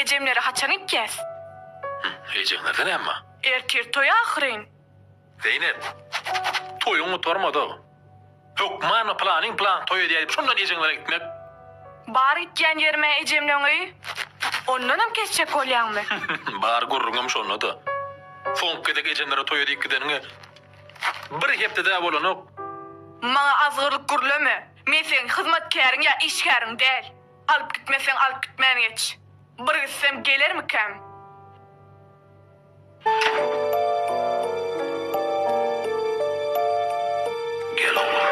Ejemlere haçan gitýäs? Ejeňlerde näme bar? Ertir toý ahyryn. Zeýnep, toýuň gutarmady. Hökman pylanyň pylan toý edýär diýip şondan ejeňlere gitmek. Bar gitýän ýerime ejemleň öýi. Ondanam kesjek bolýaňmy? Bar gürrüňem şonda-da. Soňky gezek ejemlere toýa diýip gideniňe bir hepde-dä bolanok. Maňa azgyrlyk gürleme. Men seň hyzmatkäriň ýa işgäriň däl. Alyp gitmeseň alyp gitmän geç. Bir gitsem gelermikäm? Gel oglum,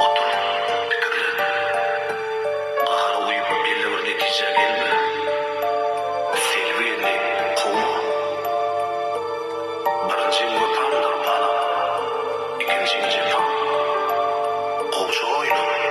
otur, pikirlen. Gahara uýup belli bir netijä gelme. Selbi gelni kowma. Birinjiň wepaňdyr balam, ikinjiň jepaň. Gowja oýlan.